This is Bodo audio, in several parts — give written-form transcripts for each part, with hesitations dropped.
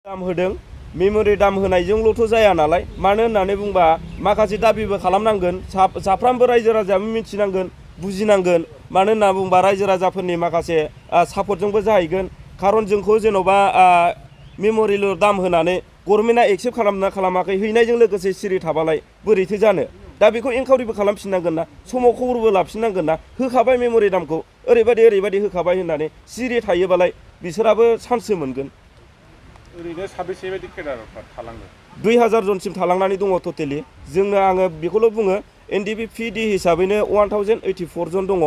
दाम होदों मेमोरि दाम होनायजोंल'थ' जाया नालाय मानो होननानै बुंबा माखासे दाबिबो खालामनांगोन साफ्रोमबो रायजो राजायाबो मिथिनांगोन बुजिनांगोन मानो होनना बुंबा रायजो राजाफोरनि माखासे सापर्टजोंबो जाहैगोन खारन जोंखौ जेन'बा मेमोरिल' दाम होनानै गभर्नमेन्टआ एक्सेप्ट खालामना खालामाखै हैनायजों लोगोसे सिरि थाबालाय बोरैथो जानो दा बेखौ इनकाउरिबो खालामफिननांगोन ना समाव खबरबो लाफिननांगोन ना होखाबाय मेमोरि दामखौ ओरैबायदि होखाबाय होननानै सिरि थायोबालाय बिसोराबो चान्ससो मोनगोन ओरैनो साबेसे बायदि केडारफोर थालाङो 2000 जनसिम थालांनानै दङ टटेलि आङो बेखौल' बुङो एनडिबि पिडि हिसाबैनो 1084 जन दङ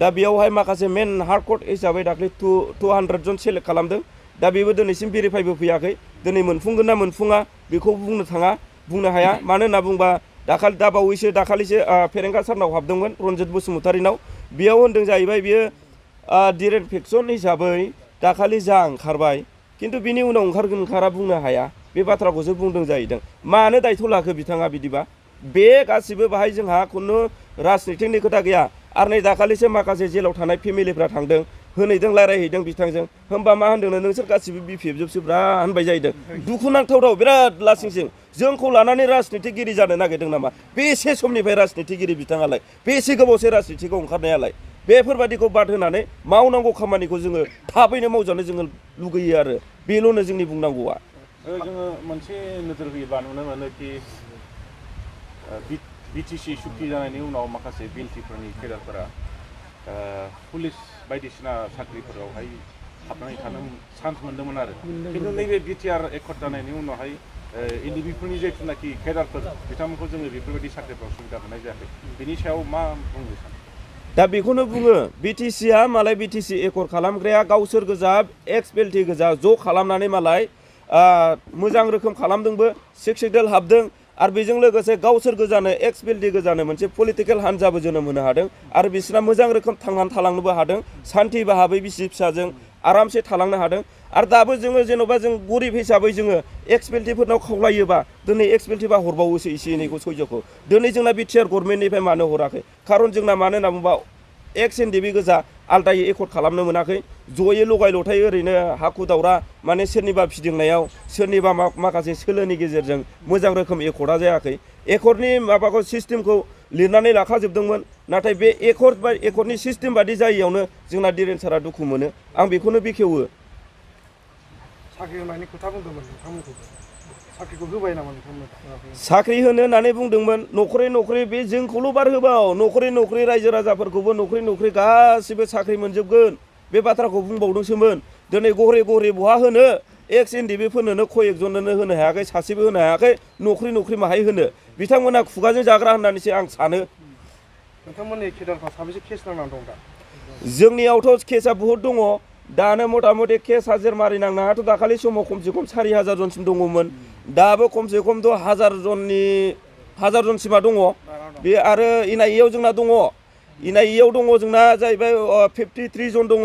दा बेयावहाय माखासे मेन हार्डक'र हिसाबै दाख्लै 200 जन सेलेक्ट खालामदों दा बेबो दिनैसिम भेरिफाइबो फैयाखै दिनै मोनफुंगोन ना मोनफुङा बेखौ बुंनो हाया मानो होनना बुंबा दाखालिसो फेरेंगा सारनाव हाबदोंमोन रन्जित बसुमतारिनाव बेयाव होनदों जाहैबाय बियो डिरेक्ट फेक्सन हिसाबै दाखालि जा ओंखारबाय किन्तु बिनि उनाव ओंखारा बुंनो हाया बे बाथ्राखौसो बुंदों जाहैदों मानो दायथ' लाखो बिथाङा बिदिबा बे गासिबो बाहाय जोंहा खुनु राजनितिकनि खोथा गैया आरो नै दाखालिसो माखासे जेलाव थानाय फेमिलिफ्रा थांदों होनैदों रायलायहैदों बिथांजों होमबा मा होनदोंनो नोंसोर गासिबो बिपिएफ जोबसो ब्रा होनबाय जाहैदों दुखु नांथावथाव बिराद लासिंसिं जोंखौ लानानै राजनितिगिरि जानो नागिरदों नामा बेसे समनिफ्राय राजनितिगिरि बिथाङालाय बेसे गोबावसै राजनितिखौ ओंखारनायालाय बेफोरबादिखौ बाद होनानै मावनांगौ खामानिखौ जोङो थाबैनो मावजानो जोङो लुगैयो आरो बेल'नो जोंनि बुंनांगौआ जोङो मोनसे नोजोर होयोबा नुनो मोनो कि बिटिसि सुक्ति जानायनि उनाव माखासे बिएलटिफोरनि केडारफोरा पुलिस बायदिसिना साख्रिफोरावहाय हाबनानै थानो चान्स मोन्दोंमोन आरो खिन्थु नैबे बिटिआर एकर्ड जानायनि उनावहाय एनडिबिफोरनि जिथुनाखि केडारफोर बिथांमोनखौ जोङो बेफोरबायदि साख्रिफ्राव सुबिदा होनाय जायाखै बिनि सायाव मा बुंनो सानो दा बेखौनो बुङो बिटिसिआ मालाय बिटिसि एकर्ड खालामग्राया गावसोर गोजा एक्स बेल्टि गोजा ज' खालामनानै मालाय मोजां रोखोम खालामदोंबो सिक्स हाबदों आरो बेजों लोगोसे गावसोर गोजानो एक्स बेल्टि गोजानो मोनसे पलिटिकेल हान्जाबो जोनोम होनो हादों आरो बिसोरना मोजां रोखोम थांनानै थालांनोबो हादों सान्थि भाबै बिसि फिसाजों आरामसे थालांनो हादों आरो दाबो जोङो जेन'बा जों गरिब हिसाबै जोङो एक्स बेल्टिफोरनाव खावलायोबा दिनै एक्स बेल्टिबा हरबावोसो एसे एनैखौ सयज'खौ दिनै जोंना बिटिआर गभर्नमेन्टनिफ्राय मानो हराखै खारन जोंना मानो होनना बुंबा एक्स एनडिबि गोजा आलदायै एकर्ड खालामनो मोनाखै जयै लगाय लथाय ओरैनो हाखु दावरा माने सोरनिबा फिदिंनायाव सोरनिबा माखासे सोलोनि गेजेरजों मोजां रोखोम एकर्डा जायाखै एकर्डनि माबाखौ सिस्टेमखौ लिरनानै लाखाजोबदोंमोन नाथाय बे एकर्डनि सिस्टेम बादि जायैयावनो जोंना डिरेन सारा दुखु मोनो आं बेखौनो बेखेवो साख्रि होनायनि खोथा बुंदोंमोन नोंथांमोनखौ साख्रिखौ होबाय नामा नोंथांमोन साख्रि होनो होननानै बुंदोंमन न'खरै बे जोंखौल' बार होबाव न'खरै रायजो राजाफोरखौबो न'खरै गासिबो साख्रि मोनजोबगोन बे बाथ्राखौ बुंबावदोंसोमोन दिनै गहरे बहा होनो एक्स एनडिबिफोरनोनो कयेकजननो होनो हायाखै सासेबो होनो हायाखै न'खरै माहाय होनो बिथांमोना खुगाजों जाग्रा होननानैसो आं सानो नोंथांमोननि केडारफ्रा साबेसे केस नांनानै दं दा जोंनियावथ' केसा बुहुद दङ दानो मथा मथि केस हाजिर मारिनांनायाथ' दाखालि समाव खमसे खम 4000 जनसिम दङमोन दाबो खमसे खम 1000 जनसिमा दङ बे आरो एनआइएआव जोंना दङ एनआइएआव दङ जोंना जाहैबाय 53 जन दङ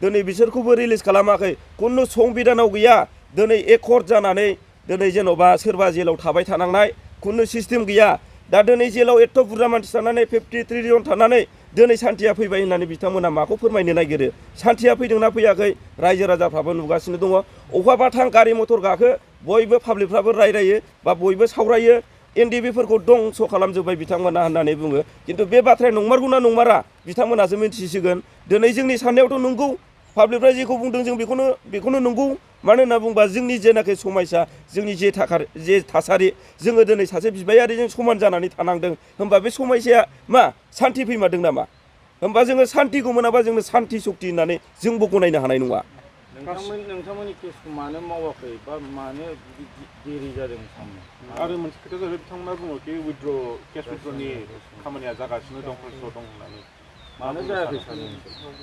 दिनै बिसोरखौबो रिलिज खालामाखै खुनु संबिधानाव गैया दिनै एकर्ड जानानै दिनै जेन'बा सोरबा जेलाव थाबाय थानांनाय खुनु सिस्टेम गैया दा दिनै जेलाव एथ' बुरजा मानसि थानानै 53 जन थानानै दिनै सान्थिया फैबाय होननानै बिथांमोना माखौ फोरमायनो नागिरो सान्थिया फैदोंना फैयाखै रायजो राजाफ्राबो नुगासिनो दङ अखाबा थां गारि मथर गाखो बयबो पाब्लिकफ्राबो रायलायो बा बयबो सावरायो एनडिबिफोरखौ दंस' खालामजोब्बाय बिथांमोना होननानै बुङो खिन्थु बे बाथ्राया नंमारगौना नंमारा बिथांमोनासो मिन्थिसिगोन दिनै जोंनि साननायावथ' नंगौ पाब्लिकफ्रा जेखौ बुंदों जों बेखौनो नंगौ मानो होनना बुंबा जोंनि जेनाखि समयसा जोंनि जे थासारि जोङो दिनै सासे बिबायारिजों समान जानानै थानांदों होमबा बे समयसाया मा सान्थि फैमारदों नामा होमबा जोङो सान्थिखौ मोनाबा जोंनो सान्थि सक्ति होननानै जोंबो गनायनो हानाय नङा नोंथांमोननि केसखौ मानो मावाखै बा मानो देरि जादों आरो मोनसे खोथा जाहैबाय बिथांमोना बुङो कि केस उइथड्रनि खामानिया जागासिनो दं होननानै मानो जायाखै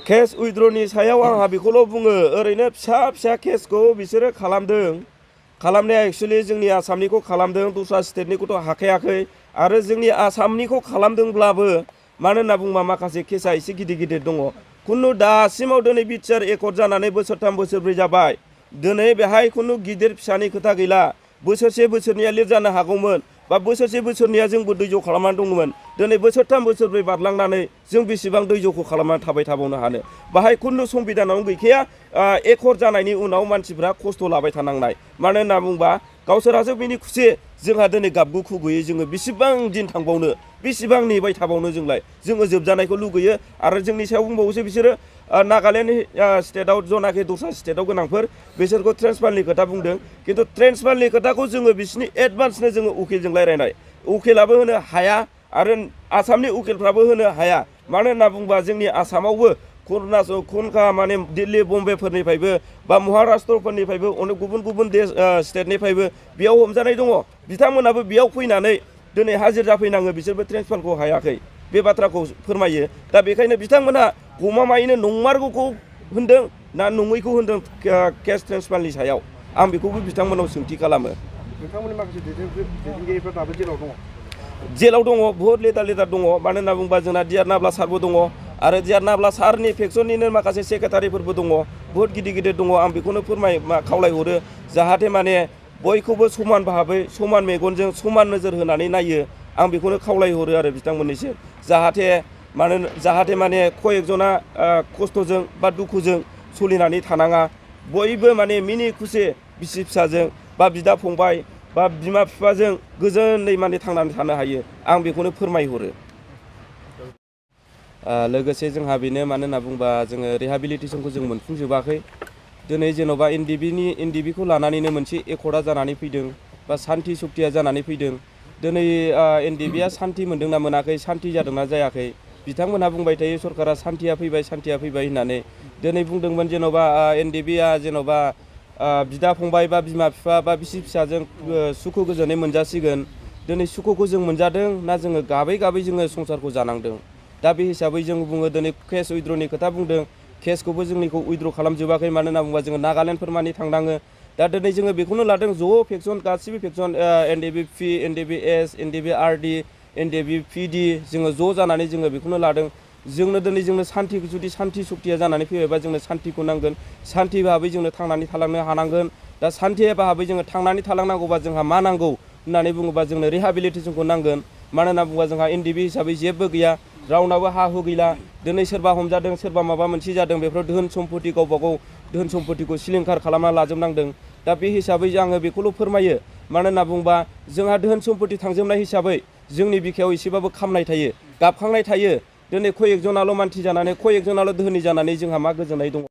केस उइथड्रनि सायाव आंहा बेखौल' बुङो ओरैनो फिसा केसखौ बिसोरो खालामनाया एक्सुवेलि जोंनि आसामनिखौ खालामदों दस्रा स्टेटनिखौथ' हाखायाखै आरो जोंनि आसामनिखौ खालामदोंब्लाबो मानो होनना बुंबा माखासे केसा एसे गिदिर दङ खुनु दासिमाव दिनै बिटिआर एकर्ड जानानै बोसोरथाम बोसोरब्रै जाबाय दिनै बेहाय खुनु गिदिर फिसानि खोथा गैला बोसोरसे बोसोरनैया लिर जानो हागौमोन बा बोसोरसे बोसोरनैया जोंबो दैज' खालामनानै दंमोन दिनै बोसोरथाम बोसोरब्रै बारलांनानै जों बेसेबां दैज'खौ खालामनानै थाबाय थाबावनो हानो बाहाय खुनु संबिधानावनो गैखाया एखर जानायनि उनाव मानसिफ्रा खस्थ' लाबाय थानांनाय मानो होनना बुंबा गावसोरासो बिनि खुसि जोंहा दिनै गाबगु खुगैयै जोङो बेसेबां दिन थांबावनो बेसेबां नेबाय थाबावनो जोङो जोबजानायखौ लुगैयो आरो जोंनि सायाव बुंबावोसो बिसोरो नागालेण्ड स्टेटआव जनाखि दस्रा स्टेटआव गोनांफोर बिसोरखौ ट्रेन्सफारनि खोथा बुंदों खिन्थु ट्रेन्सफारनि खोथाखौ जोङो बिसिनि एडभान्सनो जोङो उकिलजों रायज्लायनाय उकिलाबो होनो हाया आरो आसामनि उकिलफ्राबो होनो हाया मानो होनना बुंबा जोंनि आसामावबो खनखा माने दिल्ली बम्बेफोरनिफ्रायबो बा महाराष्ट्रफोरनिफ्रायबो अनेक गुबुन गुबुन स्टेटनिफ्रायबो बेयाव हमजानाय दङ बिथांमोनाबो बेयाव फैनानै दिनै हाजिर जाफैनाङो बिसोरबो ट्रेन्सफारखौ हायाखै बे बाथ्राखौ फोरमायो दा बेखायनो बिथांमोना गमामायैनो नंमारगौखौ होनदों ना नङैखौ होनदों केस ट्रेन्सफारनि सायाव आं बेखौबो बिथांमोनाव सोंथि खालामो नोंथांमोननि माखासे दैदेनगिरिफ्रा दाबो जेलाव दङ बुहुत लेटार दङ मानो होनना बुंबा जोंना डिआर नाब्ला सारबो दङ आरो डिआर नाब्ला सारनि फेक्सननिनो माखासे सेक्रेटारिफोरबो दङ बुहुत गिदिर दङ आं बेखौनो खावलायहरो जाहाथे माने बयखौबो समान भाबै समान मेगनजों समान नोजोर होनानै नायो आं बेखौनो खावलायहरो आरो बिथांमोननिसिम जाहाथे माने कयेकजना खस्थ'जों बा दुखुजों सोलिनानै थानाङा बयबो माने मिनि खुसि बिसि फिसाजों बा बिदा फंबाय बा बिमा बिफाजों गोजोनै माने थांनानै थानो हायो आं बेखौनो फोरमायहरो लोगोसे जोंहा बेनो मानो होनना बुंबा जोङो रिहाबिलिटेसनखौ जों मोनफुंजोबाखै दिनै जेन'बा एनडिबिखौ लानानैनो मोनसे एकर्डा जानानै फैदों बा सान्ति सुक्तिया जानानै फैदों दिनै एनडिबिया सान्ति मोनदोंना मोनाखै सान्ति जादोंना जायाखै बिथांमोनहा बुंबाय थायो सरकारा सान्तिया फैबाय होननानै दिनै बुंदोंमोन जेन'बा एनडिबिया जेन'बा बिदा फंबाय बा बिमा बिफा बा बिसि फिसाजों सुखु गोजोनै मोनजासिगोन दिनै सुखुखौ जों मोनजादों ना जोङो गाबै जोङो संसारखौ जानांदों दा बे हिसाबै जों बुङो दिनै केस उइद्र'नि खोथा बुंदों केसखौबो जोंनिखौ उइद्र' खालामजोबाखै मानो होनना बुङोबा जोङो नागालेण्डफोर मानि थांनाङो दा दिनै जोङो बेखौनो लादों ज' फेक्सन गासिबो फेक्सन एनडिबि एनडिबिएस एनडिबिआरडि एनडिबिपिडि जोङो ज' जानानै जोङो बेखौनो लादों जोंनो सान्ति जुदि सान्ति सुक्तिया जानानै फैबायबा जोंनो सान्तिखौ नांगोन सान्ति भाबै जोंनो थांनानै थालांनो हानांगोन दा सान्ति भाबै जोङो थांनानै थालांनांगौबा जोंहा मा नांगौ होननानै बुङोबा जोंनो रिहाबिलिटेसनखौ नांगोन मानो होनना बुङोबा जोंहा एनडिबि हिसाबै जेबो गैया रावनाबो हा हु गैला दिनै सोरबा हमजादों सोरबा माबा मोनसे जादों बेफोराव धोन सम्पति गावबागाव धोन सम्पतिखौ सिलिंखार खालामना लाजोबनांदों दा बे हिसाबै आङो बेखौल' फोरमायो मानो होनना बुङोबा जोंहा धोन सम्पति थांजोबनाय हिसाबै जोंनि बिखायाव एसेबाबो खामनाय थायो गाबखांनाय थायो दिनै कयेकजनाल' मानसि जानानै कयेकजनाल' धोनि जानानै जोंहा मा गोजोननाय दङ